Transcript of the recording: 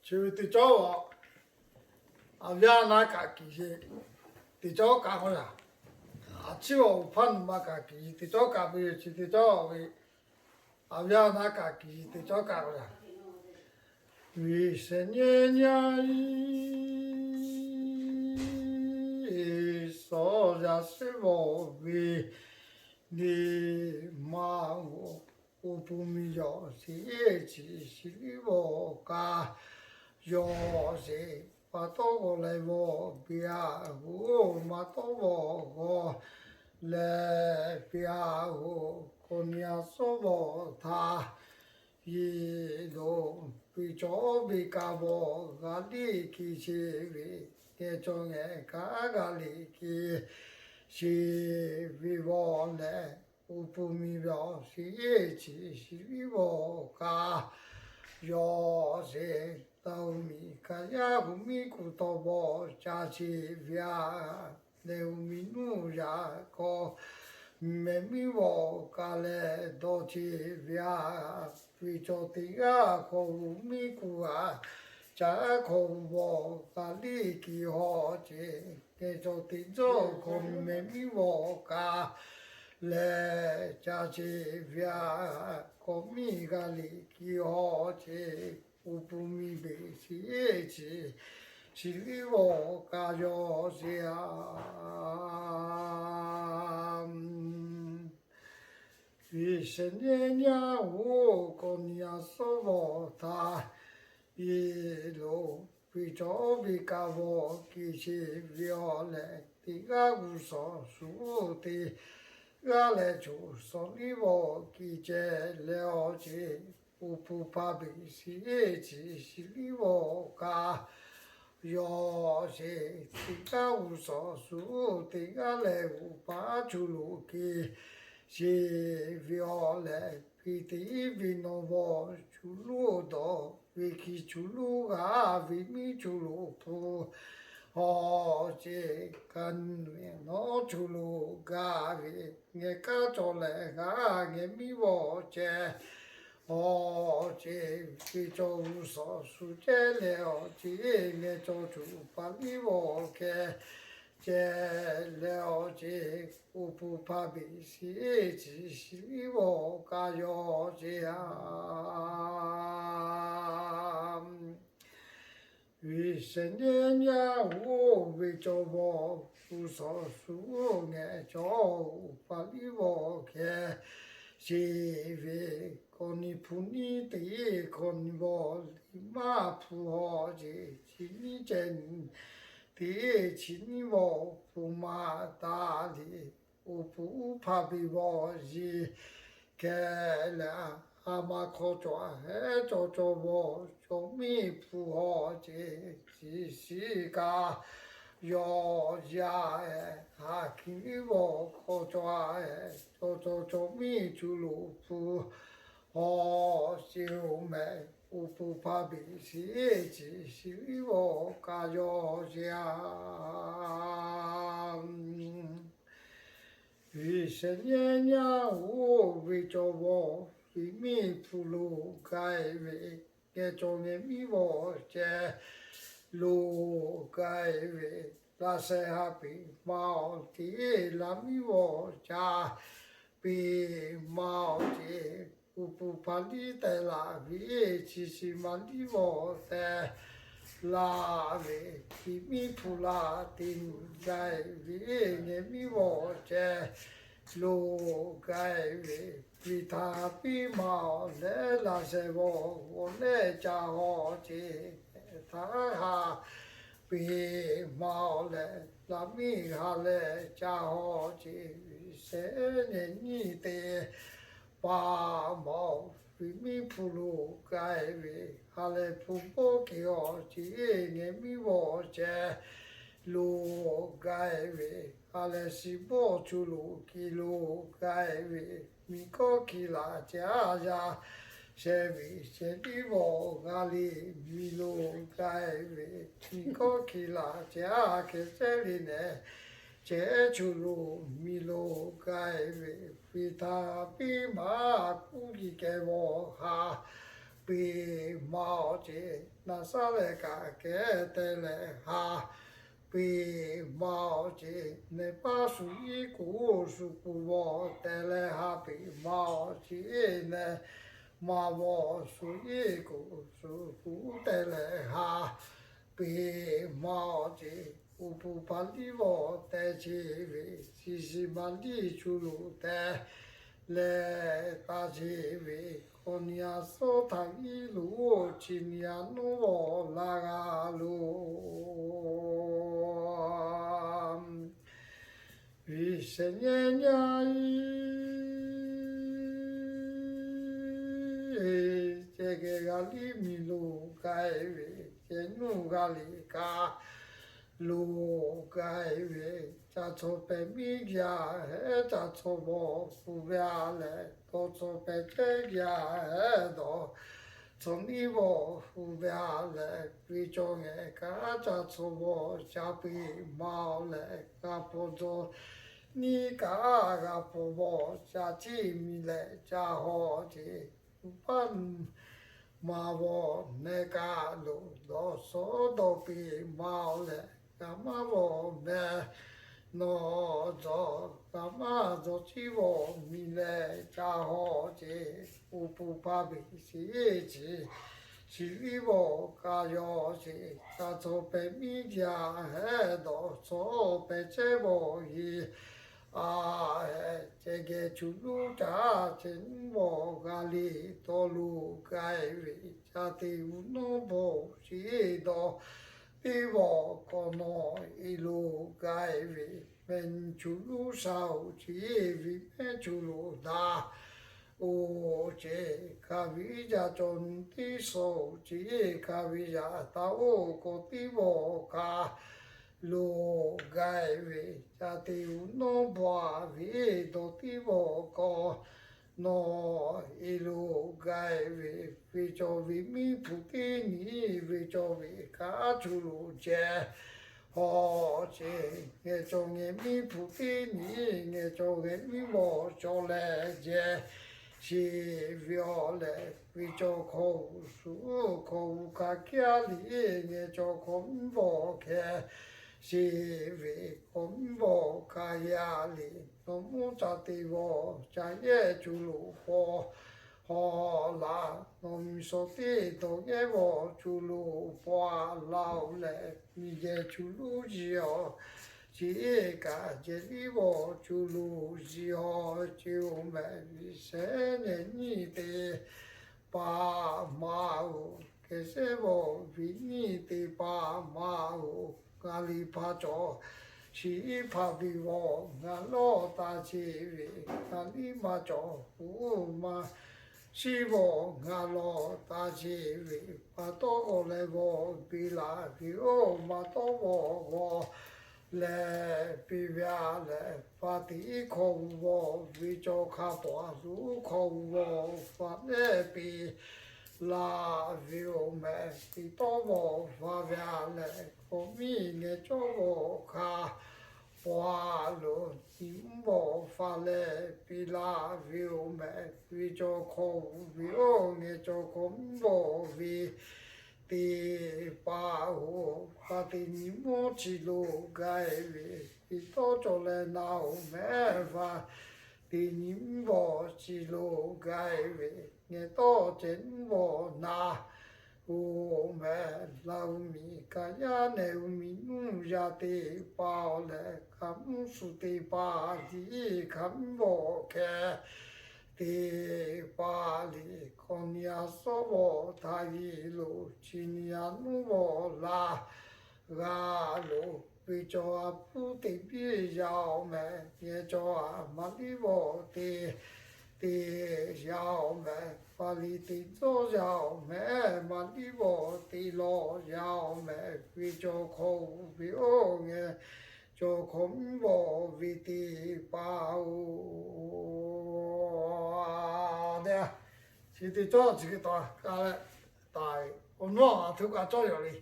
Chi ve teˇ cawˇ a, a vyaˇ naˉ kaꞈ kiˬ ce, teˇ cawˇ kaꞈ k'oˆ yaˇ. A ciˉ awˬ hpaˇ nuˬ ma kaꞈ kiˬ ce, teˇ cawˇ kaꞈ ve yoˬ. Chi teˇ cawˇ ve, a vyaˇ naˉ kaꞈ kiˬ ce, teˇ cawˇ kaꞈ k'oˆ yaˇ. Viꞈ shehˍ nyi nyaˇ iˉ, suhˍ yaꞈ shehˉ vawˬ ve, liꞈ ma oˬ, awˬ pon miˬ yawˬ shiˍ ciˍ shiˍ liˇ vawˬ k'a, yawˬ sheˍ pa tawˇ g'awˬ leh vawˬ biˇ a hoˉ, ma tawˇ vawˬ g'awˬ leh biˇ a hoˉ, kawꞈ nyi a suhˉ vawˬ htaˇ, yiˍ loˍ piˇ cawˬ ve kaꞈ vawˬ g'a liˇ kiˬ ce ve, geh cawˬ ngeh kaꞈ g'a liˇ kiˬ ce ve vawˬ leh, awˬ pon miˬ yawˬ shiˍ ciˍ shiˍ liˇ vawˬ k'a, yawˬ sheˍ taˇ oˇ miˬ kaꞈ yaˇ hui miˇ kuˬ tawˇ vawˬ ca ce ve a leh, oˇ miˬ nuˇ yaꞈ k'aw mehˍ miˉ vawˬ k'a leh dawˇ ce ve a, ve cawˬ teˇ g'aˇ hk'aw lo miˇ kuˬ a ca hk'aw vawˬ g'a liˇ kiˬ haw ce, geh cawˬ teˇ cawˇ hk'aw mehˍ miˉ vawˬ k'a leh ca ce ve a, k'awꞈ miˇ g'a liˇ kiˬ haw ce, awˬ pon miˬ beˬ shiˍ ciˍ shiˍ liˇ vawˬ k'a yawˬ sheˍ a. Viꞈ shehˍ nyi nyaˇ oˬ, kawꞈ nyi a suhˉ vawˬ htaˇ, yiˍ loˍ piˇ cawˬ ve kaꞈ vawˬ kiˬ ce ve a leh, teˇ g'aˇ g'uˇ suhˍ suˍ teˇ g'aˇ leh choˬ suhˍ liˇ vawˬ kiˬ ce leh a ce, awˬ pon hpaˇ beˬ shiˍ ciˍ shiˍ liˇ vawˬ k'a yawˬ sheˍ, teˇ g'aˇ g'uˇ suhˍ suˍ teˇ g'aˇ leh g'uˇ paˉ choˬ lo kiˬ ce ve a leh, piˇ teˇ ve nawˬ vawˬ choˬ loˉ dawˬ ve kiˬ choˬ loˉ g'a ve miˇ choˬ lo hpu haw ce, ka nyi nawˬ choˬ lo g'a ve, ngeh kaˇ cawˬ leh g'a ngeh miˉ vawˬ ce haw ce, ve cawˬ g'uˇ suhˍ suˍ ce leh a ce, ngeh cawˬ choˬ paˍ liˇ vawˬ keh ce leh a ce, awˬ pon hpaˇ beˬ shiˍ ciˍ shiˍ liˇ vawˬ k'a yawˬ ce a. Viꞈ shehˍ nyi nyaˇ oˬ, ve cawˬ vawˬ g'uˇ suhˍ suˍ ngeh cawˬ paˍ liˇ vawˬ keh ce ve, k'awꞈ nyi hpu niˉ teˇ, k'awꞈ nyi vawˬ liꞈ maˇ hpu haw ce, chi niˉ ceh nyi teˇ, chi niˉ vawˬ hpu maˇ taˍ liꞈ, awˬ pon uˉ hpaˇ beˬ vawˬ yiˍ keh leh, a ma hk'aw cawˬ a hehˉ cawˬ cawˬ vawˬ cawˬ miˇ hpu haw ce, shiˍ shiˍ kaꞈ yawˬ yaˇ e, haˍ kiˬ liˇ vawˬ hk'aw cawˬ a e, cawˬ cawˬ cawˬ miˇ choˬ lo hpu haw ce oˬ mehˍ, awˬ pon hpaˇ beˬ shiˍ ciˍ shiˍ liˇ vawˬ k'a yawˬ ce a. Viꞈ shehˍ nyi nyaˇ oˬ, ve cawˬ vawˬ ve miˇ hpu lo k'ai ve, geh cawˬ ngeh miˉ vawˬ ce lo k'ai ve, laꞈ sheh ha peꞈ ma awˬ teˇ laꞈ miˉ vawˬ ca peꞈ ma awˬ ce, awˬ pon hpaˇ liˇ teh laˬ ve, chi shiˍ ma liˇ vawˬ teh laˬ ve, piˇ miˉ hpu laˬ teˇ nyi k'ai ve, ngeh miˉ vawˬ ce lo k'ai ve, piˇ htaˇ piˇ ma awˬ leh laꞈ sheh vawˬ g'awˬ leh ca haw ce, htaˇ ha peꞈ ma awˬ leh laꞈ miˉ ha leh ca haw ce, shehˍ nyi nyiˇ teˇ pa ma awˬ, piˇ miˉ hpu lo k'ai ve, ha leh hpu bawˆ keꞈ awˬ ce, ngeh miˉ vawˬ ce lo k'ai ve, ha leh shiˍ bawˆ choˬ lo kiˬ lo k'ai ve, miˬ kawˇ hkiˬ laˬ ce a yaˇ sheh ve sheh tiˉ vawˬ g'a liˇ miˬ lo k'ai ve, miˬ kawˇ hkiˬ laˬ ce a hkeh shehˉ le nehˬ ce choˬ lo miˬ lo k'ai ve, piˇ htaˇ piˇ ma kuˇ kiˬ keh vawˬ ha peˬ ma awˬ ceˬ, naˍ saˉ leh kaꞈ kehˉ te leh ha. Peˬ ma awˬ ceˬ, nehˬ paˉ shu iˉ kuˬ shu kuˬ vawˬ te leh ha. Peˬ ma awˬ ceˬ, nehˬ ma vawˬ shu iˉ kuˬ shu kuˬ te leh ha. Peˬ ma awˬ ceˬ, uˉ puˍ pa liˇ vawˬ te ce ve, shiˍ shiˍ ma liˇ chu luˬ te leh taˇ ce ve, kawˇ nyi a suhˉ htaꞈ iˉ loˬ, chi nyi a nuˉ vawˬ la g'a loˬ. Viꞈ shehˍ nyi nyi e, ceh geh g'a liˇ miˬ loˬ k'ai ve, ceh nuˇ g'a liꞈ kaꞈ loˬ k'ai ve, ca chaw pehˍ miˉ g'a hehˉ ca chaw vawˬ pu ve a leh, dawˇ chaw pehˍ cehˉ g'a hehˉ dawˇ chaw niˉ vawˬ pu ve a leh, ve cawˬ ngehˬ kaꞈ ca chaw vawˬ ca peˬ ma awˬ leh, g'a paw dzaw niˉ kaꞈ g'a paw vawˬ ca ciˇ miˬ leh ca haw ce. Paˇ ma vawˬ neh kaꞈ loˬ, dawˇ shawˉ dawˇ peˬ ma awˬ leh, g'a maˇ vawˬ meh nawˬ dzaw, g'a maˇ dzaw ciˇ vawˬ miˬ leh ca haw ce. Uˉ puˍ pa peˬ shiˍ ciˇ, shiˍ liˇ vawˬ kaꞈ yaw ce. Ca chaw pehˍ miˉ g'a hehˉ dawˇ chaw pehˍ cehˉ vawˬ yeˬ a hehˉ, ceh geh chu luˉ caˉ ceh nuˇ vawˬ g'a liꞈ dawˇ loˬ k'ai ve, ca te uˉ nawˉ bawˬ shiˍ dawˇ teˇ vawˬ k'awꞈ nawˬ e loˬ k'ai ve, mehˆ nyi chu luˉ sha oˬ ce, viꞈ mehˆ chu loˬ daꞈ oˬ ce. Hk'a viˉ yaˇ cawˬ nyi teˇ shawˍ oˬ ce, hk'a viˉ yaˇ taˇ oˇ k'awꞈ teˇ vawˬ kaꞈ loˬ k'ai ve, ca te uˉ nawˉ bawˬ ve, dawˇ teˇ vawˬ k'awꞈ nawˬ e loˬ k'ai ve, ve cawˬ ve miˉ hpu teˇ nyi, ve cawˬ ve kaꞈ chu loˬ jehˬ haw ce. Ngeh cawˬ ngeh miˉ hpu teˇ nyi, ngeh cawˬ ngeh miˉ vawˬ cawˬ leh jehˬ shiˍ ve awˬ leh, ve cawˬ hkawˇ g'uˇ suhˍ hkawˇ g'uˇ hk'a kiˇ a liꞈ, ngeh cawˬ hkawˇ miˉ vawˬ hkeh shiˍ ve, hkawˇ miˉ vawˬ hk'a yaˇ liꞈ, nawˬ mvuhˇ ca te vawˬ ca yehˇ cu loˬ paw haw laˇ. Nawˬ miˬ shawˍ teˇ dawˬ yehˇ vawˬ cu loˬ paw a laˇ oˬ leh, miˬ geh cu luˉ yiˬ awˬ ce, kaꞈ jehˬ liˇ vawˬ cu loˬ yiˬ awˬ ce oˬ mehˍ. Viꞈ shehˍ nyi nyi te paˍ ma oˬ, hkeh shehˉ vawˬ viꞈ nyi te paˍ ma oˬ. Ngaˬ liꞈ hpaˍ cawˬ shiˍ hpaˍ biˬ vawˬ ngaˬ lawˇ taˇ ce ve, ngaˬ liꞈ maˇ cawˬ pu maˇ shiˍ vawˬ ngaˬ lawˇ taˇ ce ve, pa tawˇ g'awˬ leh vawˬ biˬ laˬ ve oˬ, ma tawˇ vawˬ g'awˬ leh piˇ ve a leh, pa tiꞈ hkawˇ g'uˇ vawˬ ve cawˬ hk'a paw a loˬ hkawˇ g'uˇ vawˬ faꞈ leh piˇ laˬ ve oˬ mehˍ. Tiꞈ tawˇ vawˬ faꞈ ve a leh, hkawˇ miˉ ngeh cawˇ vawˬ hk'a paw a loˬ, nyi mvuhˇ vawˬ faꞈ leh piˇ laˬ ve oˬ mehˍ. Ve cawˬ hkawˇ g'uˇ ve oˬ, ngeh cawˬ hkawˇ miˉ vawˬ ve teˇ pa oˬ, pa tiꞈ nyi mvuhˇ chi loˬ k'ai ve, tiꞈ tawˇ cawˬ leh na oˬ mehˍ. Faꞈ tiꞈ nyi mvuhˇ vawˬ chi loˬ k'ai ve, ngeh tawˇ ceh mvuhˇ vawˬ na oˬ mehˍ. Laˇ hu miˬ kaꞈ yaˇ nehˬ hu miˬ nuˇ yaˇ teˇ pa oˬ leh, hk'a mvuhˇ shu teˇ pa tiꞈ hk'a mvuhˇ vawˬ hkeh teˇ pa liꞈ, hkawˇ nyi a suhˉ vawˬ htaꞈ yiˍ loˬ, chi nyi a nuˇ vawˬ laˇ g'a loˬ. Ve cawˬ a puˉ teꞈ biˇ yaˇ oˬ mehˍ. Ngeh cawˬ a maˍ liˇ vawˬ teˇ teꞈ yaˇ oˬ mehˍ. Pa liꞈ teꞈ dawˇ yaˇ oˬ mehˍ. Maˍ liˇ vawˬ teˇ lawˇ yaˇ oˬ mehˍ. Ve cawˬ hkawˇ g'uˇ ve oˬ, ngeh cawˬ hkawˇ miˉ vawˬ ve teˇ pa oˬ. Chi teˇ cawˇ chi hk'e taˍ k'a leh, taˍ awˬ nawˉ a htoꞈ kaꞈ cawˇ yaw le.